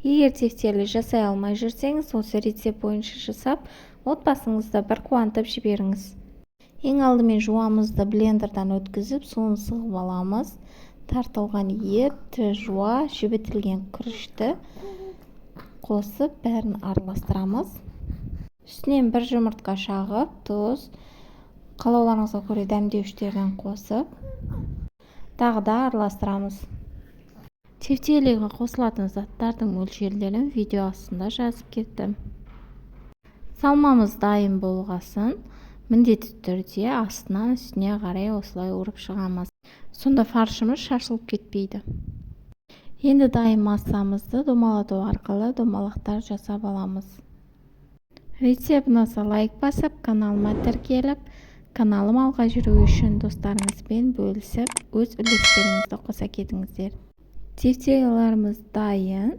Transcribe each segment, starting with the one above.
Егер тефтелі жасай алмай жүрсеңіз, осы рецепт бойынша жасап, отбасыңызды бір қуантып жіберіңіз. Ең алдымен жуамызды блендердан өткізіп, суын сығып аламыз. Тартылған ет, жуа, жібітілген күрішті қосып, бәрін араластырамыз. Үстінен бір жұмыртқа шағып, тұз, қалауларыңызға көре дәмдеуіштерден қосып, тағы да араластырамыз. Тефтелиге қосылатын заттардың мөлшерлерін видео астында жазып кеттім. Салмамыз дайын болғасын, міндетті түрде астынан үстіне қарай осылай ұрып шығамыз. Сонда фаршымыз шашылып кетпейді. Енді дайын массамызды домалату арқылы домалақтар жасап аламыз. Рецепт ұнаса, лайк басып, каналыма тіркеліп, каналым алға жүру үшін достарыңызбен бөлісіп, өз үлестеріңізді қоса кетіңіздер. Тефтелеріміз дайын.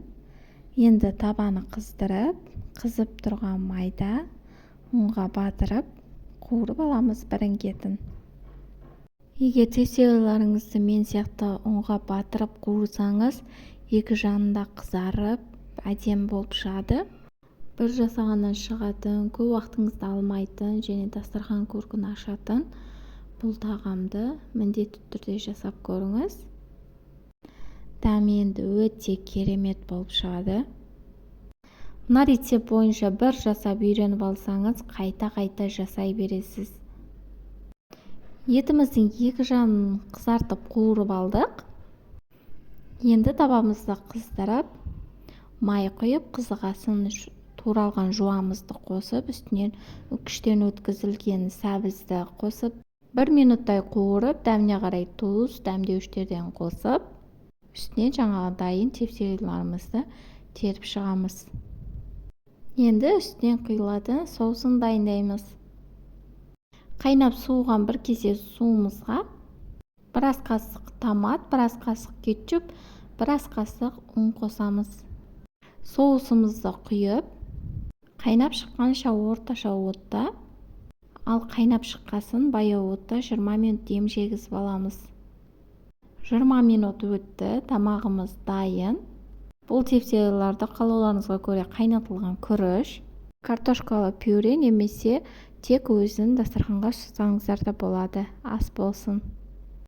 Енді табаны қыздырып, қызып тұрған майда ұнға батырып, қуырып аламыз бірін-кетін. Егер тефтелеріңізді мен сияқты ұнға батырып қуырсаңыз, екі жағында қызарып, әдемі болып шығады. Бір жасағаннан шығатын, көп уақытыңызды алмайтын және дастархан көркін ашатын бұл тағамды міндетті түрде жасап көріңіз. Дәмі енді өте керемет болып шығады. Мына рецепт бойынша бір жасап үйреніп алсаңыз, қайта-қайта жасай бересіз. Етіміздің екі жағын қызартып, қуырып алдық. Енді табамызды қыздырып, май құйып, қызғасын туралған жуамызды қосып, үстінен үккіштен өткізілген сәбізді қосып, бір минуттай қуырып, дәміне қарай тұз, дәмдеуіштерден қосып, үстінен жаңағы дайын тефтелерімізді теріп шығамыз. Енді үстінен құйылатын соусын дайындаймыз. Қайнап суыған бір кесе суымызға бір ас қасық томат, бір ас қасық кетчуп, бір ас қасық ұн қосамыз. Соусымызды құйып, қайнап шыққанша орташа отта, ал қайнап шыққасын баяу отта 20 минут дем жегізіп аламыз. 20 минут өтті, тамағымыз дайын. Бұл тефтелерді қалауларыңызға көре қайнатылған күріш, картошкалы пюре немесе тек өзін дастарханға ұсынсаңыздар да болады. Ас болсын!